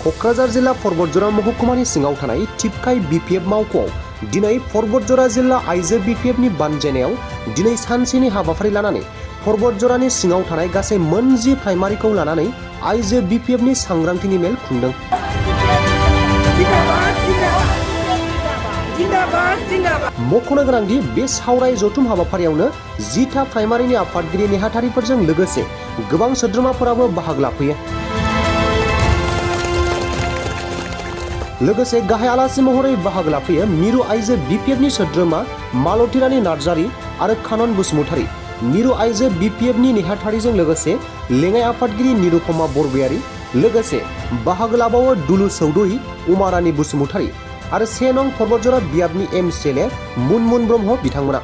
क'क्राझार जिल्ला परबतजरा महकुमानि सिङाव थानाय टिपकाइ BPF मावख'आव दिनै परबतजरा जिल्ला आइज BPF नि बानजायनायाव दिनै सानसेनि हाबाफारि लानानै परबतजरानि सिङाव थानाय गासै मोनजि प्राइमारिखौ लानानै आइज BPF नि सांग्रांथिनि मेल खुंदों। मख'नो गोनांदि बे सावराय जथुम हाबाफारियावनो 10टा प्राइमारिनि आफादगिरि नेहाथारिफोरजों लोगोसे गोबां सोद्रोमाफोराबो बाहागो लाफैयो। लोगोसे गाहाय आलासि महरै बाहागो लाफैयो मिरु आइज BPF नि सोद्रोमा मालतीरानी नार्जारी आरो कानन बसुमतारी, मिरु आइज BPF नि नेहाथारिजों लोगोसे लेङाइ आफादगिरि निरुपमा बरगयारी, लोगोसे बाहागो लाबावो दुलु चौधरी, उमारानी बसुमतारी आरो 1 नं परबतजरा बियाबनि MCLA मुनमुन ब्रह्म बिथांमोना।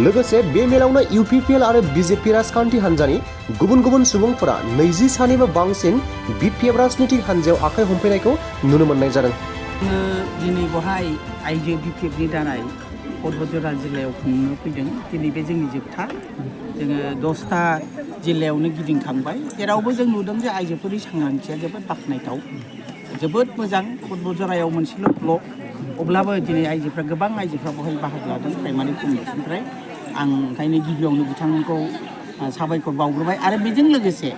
लोगोसे बे मेलावनो UPPL आरो BJP राजखान्थि हान्जानि गुबुन गुबुन सुबुंफोरा 20 सानिबो बांसिन BPF राजनीतिक हान्जायाव आखाइ हमफैनायखौ नुनो मोननाय जादों। दिनै बहाय आइज BPF नि दानाय परबतजरा जिल्लायाव खुंनो फैदों। दिनै बे जोंनि जोबथा जोङो 10टा जिल्लायावनो गिदिंखांबाय। जेरावबो जों नुदों जे आइजोफोरनि सांग्रांथिया जोबोद बाख्नायथाव, जोबोद मोजां। परबतजरायाव मोनसेल' ब्लक, अब्लाबो दिनै आइजोफ्रा गोबां आइजोफ्रा बहाय बाहागो लादों प्राइमारि कमिटिनिफ्राय। आं ओंखायनो गिबियावनो बिथांमोनखौ साबायखर बावग्रोबाय आरो बेजों लोगोसे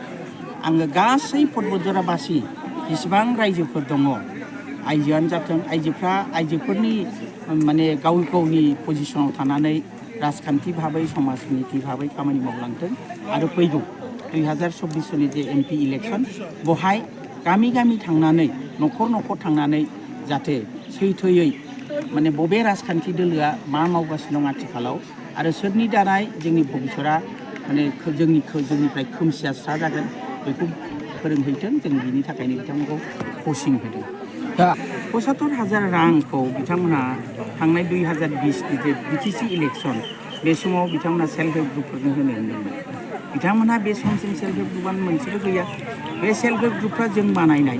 आङो गासै परबतजराबासि जेसेबां रायजोफोर दङ, आइजोआनो जाथों, आइजोफोरनि माने गाव गावनि पजिसनाव थानानै राजखान्थि भाबै समाजनिति भाबै खामानि मावलांथों आरो फैगौ 2024 सननि जे MP इलेक्सन बहाय गामि गामि थांनानै न'खर न'खर थांनानै जाहाथे सैथोयै माने बबे राजखान्थि दोलोआ मा मावगासिनो दं आथिखालाव आरो सोरनि दानाय जोंनि भबिसतआ माने जोंनिफ्राय खोमसिया स्रा जागोन बेखौ फोरोंहैथों। जों बिनि थाखायनो बिथांमोनखौ कचिं होदों। दा 75,000 रांखौ बिथांमोनहा थांनाय 2020 नि जे BTC इलेक्सन बे समाव बिथांमोनहा सेल्फ हेल्प ग्रुपफोरनो होनो होनदोंमोन। बिथांमोनहा बे समसिम सेल्फ हेल्प ग्रुपआनो मोनसेबो गैया। बे सेल्फ हेल्प ग्रुपफ्रा जों बानायनाय,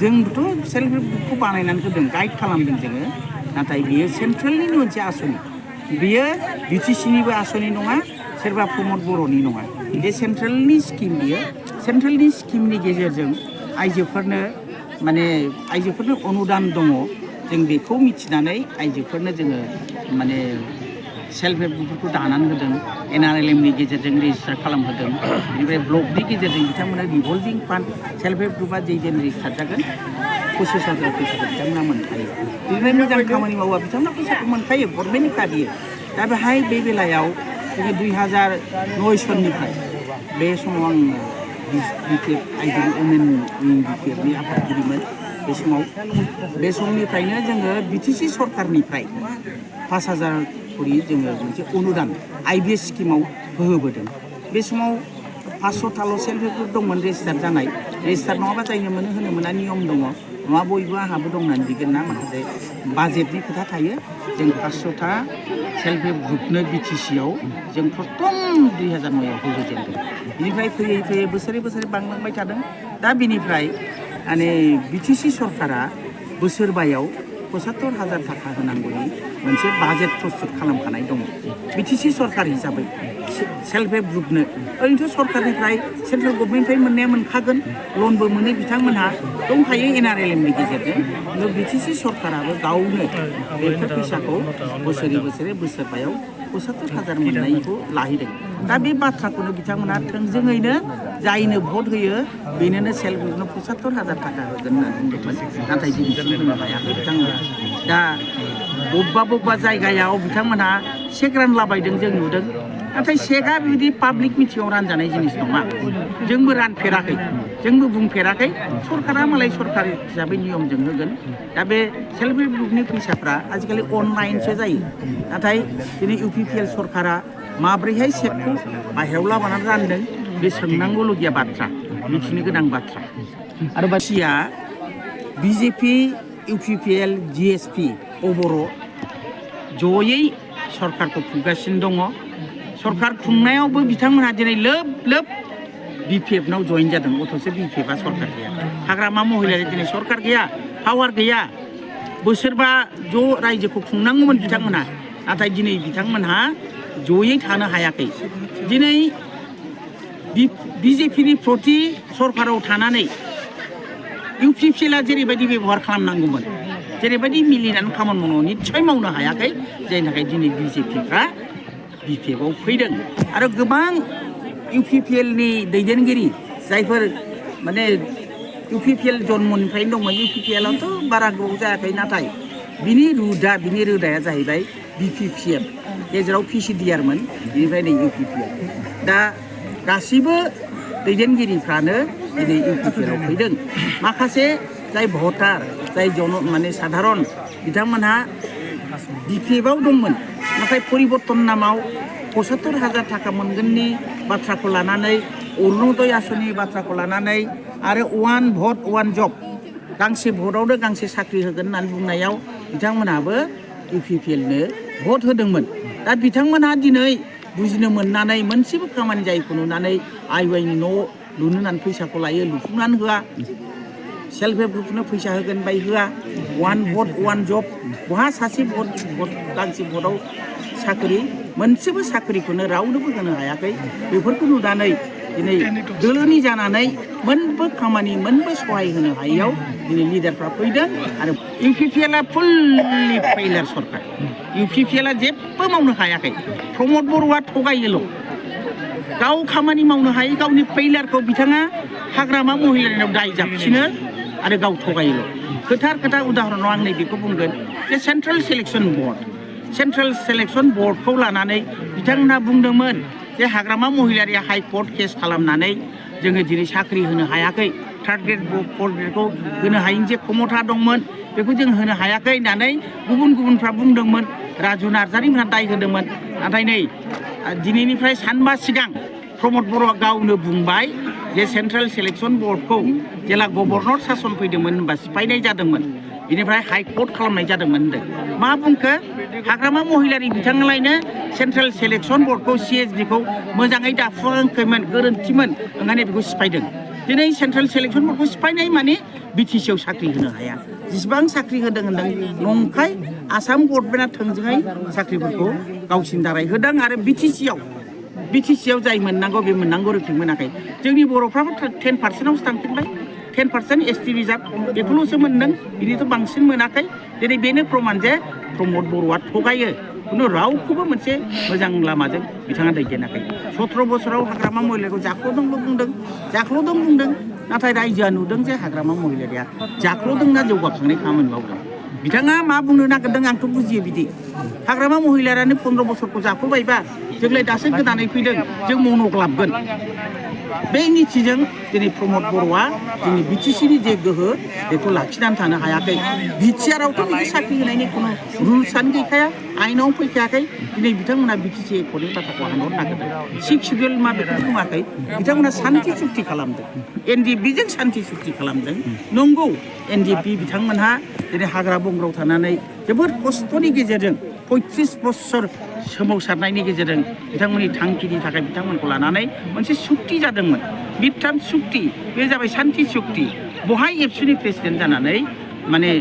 जोंबोथ' सेल्फ हेल्प ग्रुपखौ बानायनानै होदों, गाइड खालामदों जोङो। नाथाय बियो सेन्ट्रेलनिनो मोनसे आसनि, बियो BTC निबो आसनि नङा, सोरबा प्रमद बर'नि नङा। बे सेन्ट्रेलनि स्किम, बियो सेन्ट्रेलनि स्किमनि गेजेरजों आइजोफोरनो अनुदान दङ। जों बेखौ मिथिनानै आइजोफोरनो जोङो माने सेल्फ हेल्प ग्रुपफोरखौ दानानै होदों। NRLM नि गेजेरजों रेजिस्टार खालामहोदों। बेनिफ्राय ब्लकनि गेजेरजों बिथांमोना रिभल्भिं फान्ड सेल्फ हेल्प ग्रुपआ जेन रेजिस्टार जागोन 25,000 फैसाखौ बिथांमोना मोनखायो। बेनिफ्राय मोजां खामानि मावोबा बिथांमोना फैसाखौ मोनखायो, गभर्नमेन्टनि बियो। दा बेहाय बे बेलायाव जोङो 2009 सननिफ्राय बे समाव आं BPF आइजो वुमेन उइं BPF नि आफादगिरिमोन। बे समनिफ्रायनो जोङो BTC सरकारनिफ्राय 5,000 करि जोङो मोनसे अनुदान IBS स्किमाव होबोदों। बे समाव 500थाल' सेल्फ हेल्प ग्रुप दंमोन रेजिस्टार जानाय। रेजिस्टार नङाबा जायनो मोनो होनो मोना नियम दङ। नङा बयबो आंहाबो दं होननानै बिगोन ना, माखासे बाजेटनि खोथा थायो। जों 500था सेल्फ हेल्प ग्रुपनो BTC आव जों प्रथम 2009आव होजेनदों। बेनिफ्राय फैयै फैयै बोसोरै बोसोरै बांलांबाय थादों। दा बेनिफ्राय माने BTC सरकारा बोसोरबायाव 75,000 थाखा होनांगौनि मोनसे बाजेट प्रस्तुत खालामखानाय दङ BTC सरकार हिसाबै सेल्फ हेल्प ग्रुपनो। ओरैनोथ' सरकारनिफ्राय सेन्ट्रेल गभर्नमेन्टनिफ्राय मोननाया मोनखागोन, लनबो मोनो बिथांमोनहा दंखायो NRLM नि गेजेरजों। खिन्थु BTC सरकाराबो गावनो बेफोर फैसाखौ बोसोरै बोसोरबायाव 75,000 मोननायखौ लाहैदों। दा बे बाथ्राखौनो बिथांमोना थोंजोङैनो जायनो भट होयो बेनोनो सेल्फ ग्रुपनो 75,000 थाखा होगोन होननानै बुंदोंमोन। नाथाय दिनैसिम होनो हायाखै बिथांमोना। दा बबेबा जायगायाव बिथांमोनहा चेक रानलाबायदों जों नुदों। नाथाय चेकआ बिदि पाब्लिक मिटिङाव रानजानाय जिनिस नङा। जोंबो रानफेराखै, जोंबो बुंफेराखै। सरकारा मालाय सरकार हिसाबै नियमजों होगोन। दा बे सेल्फ हेल्प ग्रुपनि फैसाफ्रा आजिखालि अनलाइनसो जायो। नाथाय दिनै UPPL सरकारा माब्रैहाय चेकखौ बाहेरायाव लाबोनानै रानदों बे सोंनांगौलगिया बाथ्रा, मिथिनो गोनां बाथ्रा। आरो बासिया BJP, UPPL, GSP, बर' जयै सरकारखौ खुंगासिनो दङ। सरकार खुंनायावबो बिथांमोनहा दिनै लोब लोब BPF नाव जइन जादों। अथ'सो BPFआ सरकार गैया। हाग्रामा महिलाया दिनै सरकार गैया, पावार गैया। बोसोरबा ज' रायजोखौ खुंनांगौमोन बिथांमोनहा, नाथाय दिनै बिथांमोनहा जयै थानो हायाखै। दिनै BJP नि प्रति सरकाराव थानानै UPPLआ जेरैबायदि बेबहार खालामनांगौमोन जेरैबायदि मिलिनानै खामानि मावनो निस्सय मावनो हायाखै जायनि थाखाय दिनै BJPफ्रा BPFआव फैदों आरो गोबां UPPLनि दैदेनगिरि जायफोर माने UPPL जन्मनिफ्रायनो दंमोन UPPLआथ' बारा गोबाव जायाखै नाथाय बिनि रोदाया जाहैबाय BPPF गेजेराव PCDRमोन बेनिफ्राय नै UPPL दा गासिबो दैदेनगिरिफ्रानो दिनै UPPLआव फैदों माखासे जाय भटार जाय माने साधारन बिथांमोनहा BPFआव दंमोन नाथाय परिबर्तन नामाव 75,000 थाखा मोनगोननि बाथ्राखौ लानानै अरुणोदय आसनि बाथ्राखौ लानानै आरो 1 भट 1 जब गांसे भटआवनो गांसे साख्रि होगोन होननानै बुंनायाव बिथांमोनहाबो UPPLनो भट होदोंमोन दा बिथांमोनहा दिनै बुजिनो मोननानै मोनसेबो खामानि जायैखौ नुनानै आइवाइनि न' लुनो होननानै फैसाखौ लायो लुफुंनानै होआ सेल्फ हेल्प ग्रुपनो फैसा होगोन बाय होआ 1 भट 1 जब बहा सासे भट गांसे भटआव साख्रि मोनसेबो साख्रिखौनो रावनोबो होनो हायाखै बेफोरखौ नुनानै दिनै दोलोनि जानानै मोनबो खामानि मोनबो सहाय होनो हायैयाव दिनै लिडारफ्रा फैदों आरो UPPLआ फुल्लि फेइलार सरकार UPPLआ जेबो मावनो हायाखै प्रमद बर'आ थगायोल' गाव खामानि मावनो हायै गावनि फेइलारखौ बिथाङा हाग्रामा महिलारिनाव दाय जाबसिनो आरो गाव थगायोल' खोथा उदाहरनाव आं नैबेखौ बुंगोन जे सेन्ट्रेल सेलेक्सन बर्डखौ लानानै बिथांमोनहा बुंदोंमोन जे हाग्रामा महिलारिया हाइकर्ट केस खालामनानै जोङो दिनै साख्रि होनो हायाखै थार्ड ग्रेड फर्थ ग्रेडखौ होनो हायैनि जे क्षमता दंमोन बेखौ जों होनो हायाखै होननानै गुबुनफ्रा बुंदोंमन राजु नार्जारिमोनहा दाय होदोंमोन नाथाय नै दिनैनिफ्राय सानबा सिगां प्रमद बर'आ गावनो बुंबाय जे सेन्ट्रेल सेलेक्सन बर्डखौ जेला गभर्नर सासन फैदोंमोन होनबा सिफायनाय जादोंमोन बेनिफ्राय हाइकर्ट खालामनाय जादोंमोन होनदों मा बुंखो हाग्रामा महिलारि बिथांमोनलायनो सेन्ट्रेल सेलेक्सन बर्डखौ CSBखौ मोजाङै दाफुङाखैमोन गोरोन्थिमोन ओंखायनो बेखौ सिफायदों दिनै सेन्ट्रेल सेलेक्सन बर्डखौ सिफायनाय माने BTCआव साख्रि होनो हाया जेसेबां साख्रि होदों नंखाय आसाम गभर्नमेन्टआ थोंजोङै साख्रिफोरखौ गावसिनि दारै होदों आरो BTCआव जाय मोननांगौ बे मोननांगौ रोखोम मोनाखै जोंनि बर'फ्राबो 10%आवसो थांफिनबाय 10% ST रिजार्भ बेखौल'सो मोनदों बिनिथ' बांसिन मोनाखै दिनै बेनो प्रमान जे प्रमद बर'आ थगायो खुनु रावखौबो मोनसे मोजां लामाजों बिथाङा दैदेनाखै 17 बोसोराव हाग्रामा महिलारिखौ जाख्ल'दों बुंदों नाथाय रायजोआ नुदों जे हाग्रामा महिलारिया जाख्ल'दोंना जौगाखांनाय खामानि मावदों बिथाङा मा बुंनो नागिरदों आंथ' बुजियो बिदि हाग्रामा महिलारियानो 15 बोसोरखौ जाख्ल'बायबा जोंलाय दासो गोदानै फैदों जों मनक लाबगोन बे निथिजों दिनै प्रमद बर'आ जोंनि BTCनि जे गोहो बेखौ लाखिनानै थानो हायाखै बिटिआरआवथ' बिदि साख्रि होनायनि खुनु रुल्सआनो गैखाया आइनाव फैखायाखै दिनै बिथांमोना BTC एकर्डनि बाथ्राखौ हानहरनो नागिरदों 6 सिडिउल मा बेखौ बुङाखै बिथांमोना सान्थि चुक्ति खालामदों NDPजों सान्थि चुक्ति खालामदों नंगौ NDP बिथांमोनहा दिनै हाग्रा बंग्रायाव थानानै जोबोद खस्थ'नि गेजेरजों 35 बोसोर सोमावसारनायनि गेजेरजों बिथांमोननि थांखिनि थाखाय बिथांमोनखौ लानानै मोनसे सुक्ति जादोंमोन मिडटार्म सुक्ति बे जाबाय सान्थि सुक्ति बहाय एबसुनि प्रेसिडेन्ट जानानै माने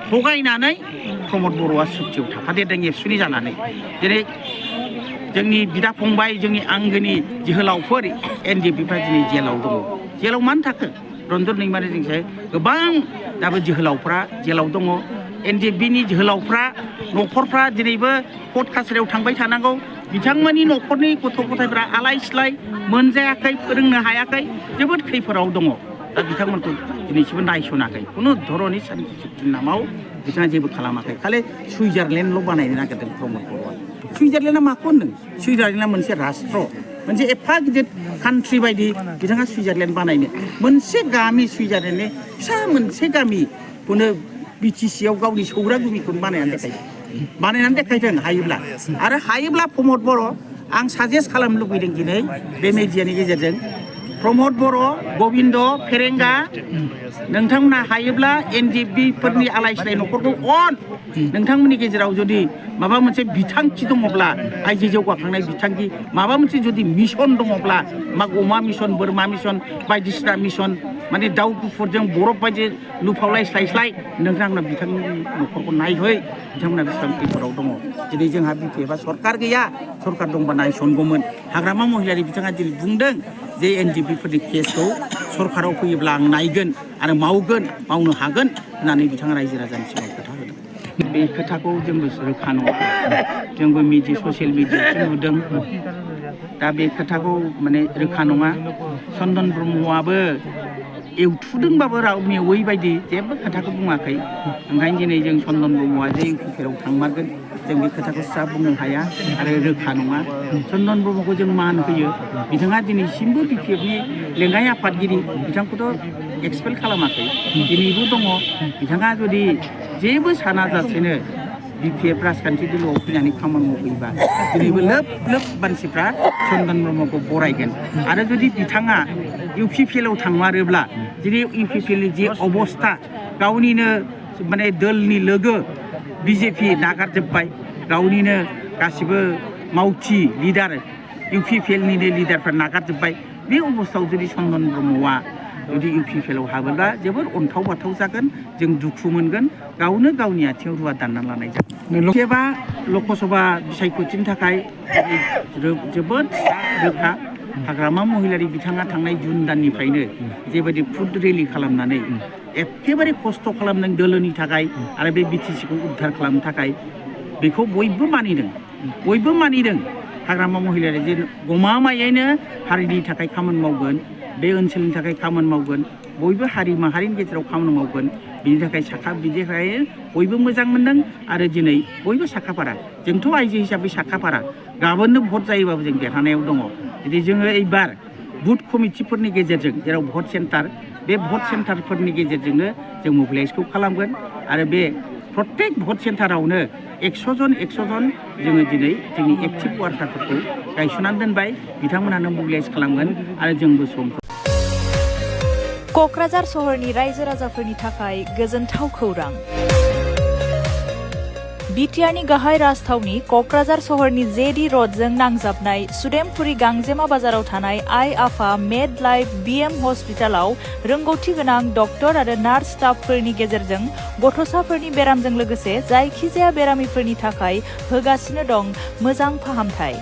थगायनानै प्रमद बर'आ सुक्तियाव थाफादेरदों एबसुनि जानानै जेरै जोंनि बिदा फंबाय जोंनि आंगोनि जोहोलावफोर NDPफ्रा दिनै जेलाव दङ जेलाव मानो थाखो रन्जन दैमारिजोंसो गोबां दाबो जोहोलावफ्रा जेलाव दङ NDPनि जोहोलावफ्रा न'खरफ्रा दिनैबो कर्ट कासारियाव थांबाय थानांगौ बिथांमोननि न'खरनि गथ' गथायफ्रा आलाय सिलाय मोनजायाखै फोरोंनो हायाखै जोबोद खैफोदाव दङ दा बिथांमोनखौ दिनैसिमबो नायसनाखै खुनु धरननि सान्थि चुक्तिनि नामाव बिथाङा जेबो खालामाखै खालि सुइजारलेण्डल' बानायनो नागिरदों प्रमद बर'आ सुइजारलेण्डआ माखौ होनदों सुइजारलेण्डआ मोनसे राष्ट्र मोनसे एफा गिदिर कान्ट्रि बायदि बिथाङा सुइजारलेण्ड बानायनो मोनसे गामि सुइजारलेण्डनि फिसा मोनसे गामिखौनो BTCआव गावनि सौरा गुमिखौनो बानायनानै देखायदों हायोब्ला प्रमद बर' आं साजेस्ट खालामनो लुबैदों दिनै बे मेडियानि गेजेरजों प्रमद बर' गबिन्द फेरेंगा नोंथांमोना हायोब्ला NDPफोरनि आलाय सिलाय न'खरखौ नोंथांमोननि गेजेराव जुदि माबा मोनसे बिथांखि दङब्ला आइजो जौगाखांनाय बिथांखि माबा मोनसे जुदि मिशन दङब्ला मा अमा मिशन बोरमा मिशन बायदिसिना मिशन माने दाउ गुफुरजों बरफ बायदि लुफावलाय स्लाय नोंथांमोना बिथांनि न'खरखौ नायहै बिथांमोना बेसेबां खैफोदाव दङ दिनै जोंहा BPFआ सरकार गैया सरकार दंबा नायसनगौमोन हाग्रामा महिलारि बिथाङा दिनै बुंदों जे NDPफोरनि केसखौ सरकाराव फैयोब्ला आं नायगोन आरो मावनो हागोन होननानै बिथाङा रायजो राजानि सिगाङाव खोथा होदों। बे खोथाखौ जोंबो रोखा नङा, जोंबो ससियेल मिडियायावसो नुदों। दा बे खोथाखौ माने रोखा नङा। चन्दन ब्रह्मआबो एवथुदोंबाबो मेवै बायदि जेबो खोथाखौ बुङाखै। ओंखायनो दिनै जों चन्दन ब्रह्मआ जे इउपिपिएलआव थांमारगोन जों बे खोथाखौ स्रा बुंनो हाया आरो रोखा नङा। चन्दन ब्रह्मखौ जों मान होयो। बिथाङा दिनैसिमबो बिपिएफनि लेङाइ आफादगिरि, बिथांखौथ' एक्सपेल खालामाखै, दिनैबो दङ। बिथाङा जुदि जेबो सानाजासेनो बिपिएफ राजखान्थि दोलोआव फैनानै खामानि मावफैयोबा दिनैबो लोब लोब मानसिफ्रा चन्दन ब्रह्मखौ बरायगोन। आरो जुदि बिथाङा इउपिपिएलआव थांमारोब्ला दिनै इउपिपिएलनि जे अबस्था, गावनिनो माने दोलनि लोगो बिजेपि नागारजोब्बाय, गावनिनो गासिबो मावथि लिडार इउपिपिएलनिनो लिडारफ्रा नागारजोब्बाय। बे अबस्थायाव जुदि चन्दन ब्रह्मआ जुदि इउपिपिएलआव हाबोब्ला जोबोर अन्थाव बाथाव जागोन, जों दुखु मोनगोन, गावनो गावनि आथिङाव रुवा दानना लानाय जागोन। केबा लकसभा बिसायख'थिनि थाखाय जोबोद रोखा हाग्रामा महिलारि बिथाङा थांनाय जुन दाननिफ्रायनो जेबायदि फुड रेलि खालामनानै एखेबारे खस्थ' खालामदों दोलोनि थाखाय आरो बे बिटिसिखौ उद्धार खालामनो थाखाय, बेखौ बयबो मानिदों। हाग्रामा महिलारि जे गमामायैनो हारिनि थाखाय खामानि मावगोन, बे ओनसोलनि थाखाय खामानि मावगोन, बयबो हारि माहारिनि गेजेराव खामानि मावगोन, बिनि थाखाय बिदिखाय बयबो मोजां मोनदों आरो दिनै बयबो साखाफारा। जोंथ' आइजो हिसाबै साखाफारा, गाबोननो भट जायोबाबो जों देरहानायाव दङ। जुदि जोङो एबार बुथ कमिटिफोरनि गेजेरजों जेराव भट सेन्टार, बे भट सेन्टारफोरनि गेजेरजोंनो जों मबिलाइजखौ खालामगोन आरो बे प्रत्येक भट सेन्टारावनो 100 जन जोङो दिनै जोंनि एक्टिभ वार्कारफोरखौ गायसननानै दोनबाय, बिथांमोनानो मबिलाइज खालामगोन आरो जोंबो सम। क'क्राझार सहरनि रायजो राजाफोरनि थाखाय गोजोनथाव खौरां। बिटिआरनि गाहाय राजथावनि क'क्राझार सहरनि जेडि रडजों नांजाबनाय सुदेमपुरी गांजेमा बाजाराव थानाय आइ आफा मेड लाइफ बिएम हस्पिटालाव रोंगौथि गोनां डक्टर आरो नार्स स्टाफफोरनि गेजेरजों गथ'साफोरनि बेरामजों लोगोसे जायखिजाया बेरामिफोरनि थाखाय होगासिनो दं मोजां फाहामथाय।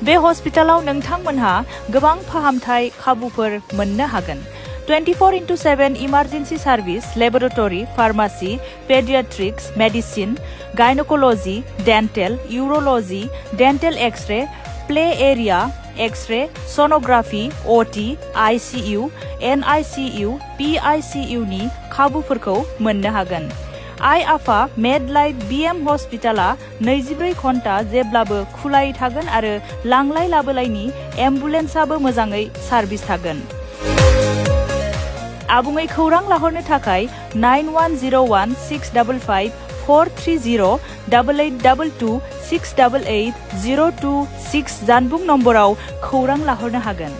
बे हस्पिटालाव नोंथांमोनहा गोबां फाहामथाय खाबुफोर मोननो हागोन। 24/7 emergency service, laboratory, pharmacy, paediatrics, medicine, gynaecology, dental, urology, dental x-ray, play area, x-ray, sonography, OT, ICU, NICU, PICU नि खाबुफोरखौ मोननो हागोन। आइ आफा मेड लाइफ बिएम हस्पिटाला 24 घन्टा जेब्लाबो खुलायै थागोन आरो लांलाय लाबोलायनि एम्बुलेन्सआबो मोजाङै सार्भिस थागोन। आबुङै खौरां लाहरनो थाखाय 9101 655 430 8822 688 026 जानबुं नम्बराव खौरां लाहरनो हागोन।